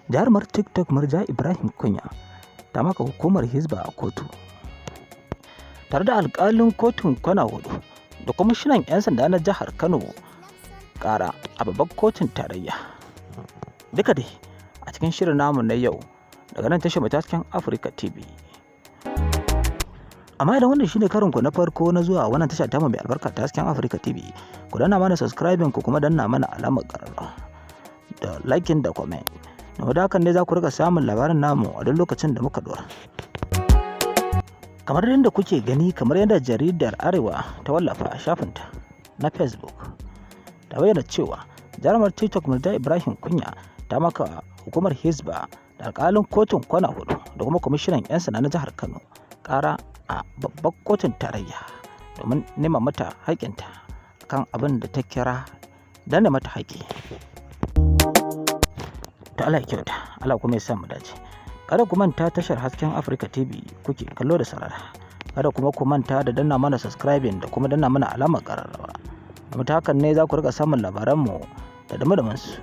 Jarumar TikTok Murja Ibrahim Kunya ta maka hukumar Hizba a kotu. Tare da alƙalin kotun kwana hudu da kwamishinan 'yan sanda na jihar Kano ƙara a babbar kotun tarayya. Duka dai a cikin shirin namu na yau daga nan tashar matakin Afirka TV. Amma idan wannan shine karin ku na farko na zuwa wannan tasha tamu mai albarka ta Hasken Afirka TV, ku danna mana subscribing, ku kuma danna mana alamar ƙararrawa da liking da comment. Da hakan ne za ku rika samun labarin namu a duk lokacin da muka dora. Kamar yadda kuke gani, kamar yadda jaridar Arewa ta wallafa a shafinta na Facebook, ta bayyana cewa jarumar TikTok Murja Ibrahim Kunya ta maka hukumar Hizba da alƙalin kotun kwana hudu da kuma kwamishinan 'yan sanda na jihar Kano ƙara a babbar kotun tarayya domin nema mata haƙƙinta kan abin da ta kira danne mata haƙƙi. To, Allah ya kyauta, Allah kuma ya sa mu dace. Kada ku manta, tashar Hasken Afirka TV kuke kallo da saurara. Kada kuma ku manta da danna mana subscribing da kuma danna mana alamar ƙararrawa. Domin ta hakan ne za ku rika samun labaranmu da dumi su.